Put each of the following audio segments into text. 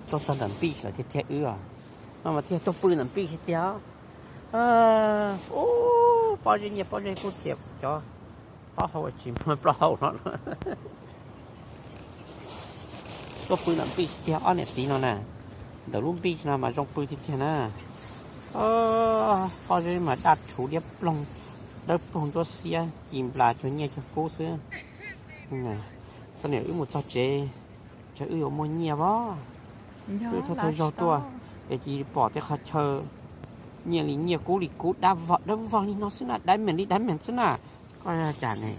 Tuaj txog ntawm npij lawm tiag tiag wb os. No mas thiaj tuaj pw ntawm npij tiag tiag. Pob zeb nyiaj pob zeb kub txias cov taub hau tsis muaj plaub hau no. Tuaj pw ntawm npij tiag ob niam txiv no na. Ntawm lub npij no mas zoo pw tiag tiag na. Pob zeb mas daj rhuv liab ploog, dawb paug ntsuab xiab ci nplas cuag nyiaj cuag kub xwb. Koj niam wb mus txog tsev, tsam wb yuav muaj nyiaj as. Wb thawj thawj zaug tuaj es cia li pom tej qhov chaw nyiaj li nyiaj kub li kub dawb vog li no xwb na, diamond li diamond xwb na. Koj cas ne,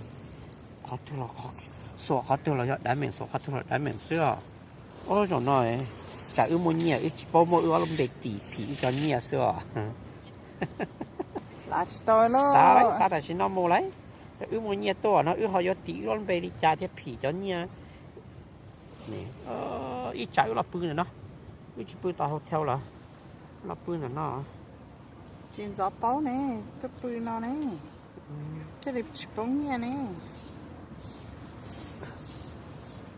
qhov twg los, xuas qhov twg los yog diamond, xuas qhov twg los diamond xwb os. Ob zaug no tsam wb muaj nyiaj wb tsis paub muab wb ob lub npe tim phim wb cov nyiaj xwb os. Xav tam sim no mus lawm, wb muaj nyiaj tuaj no wb ho yuav tim wb ob lub npe li cas thiaj phim cov nyiaj. Ib tsam wb los pw ntawm no, wb tsis pw tom hotel lawm, los pw ntawm no. Tsis ntxov paub ne, tuaj pw no ne, thiaj li tsis poob nyiaj ne.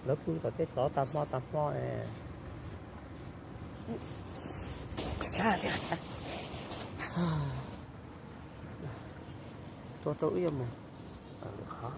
Lawv pw tom tej tod tag hmo tag hmo. Tuaj rau wb yuav mus lwm qhov.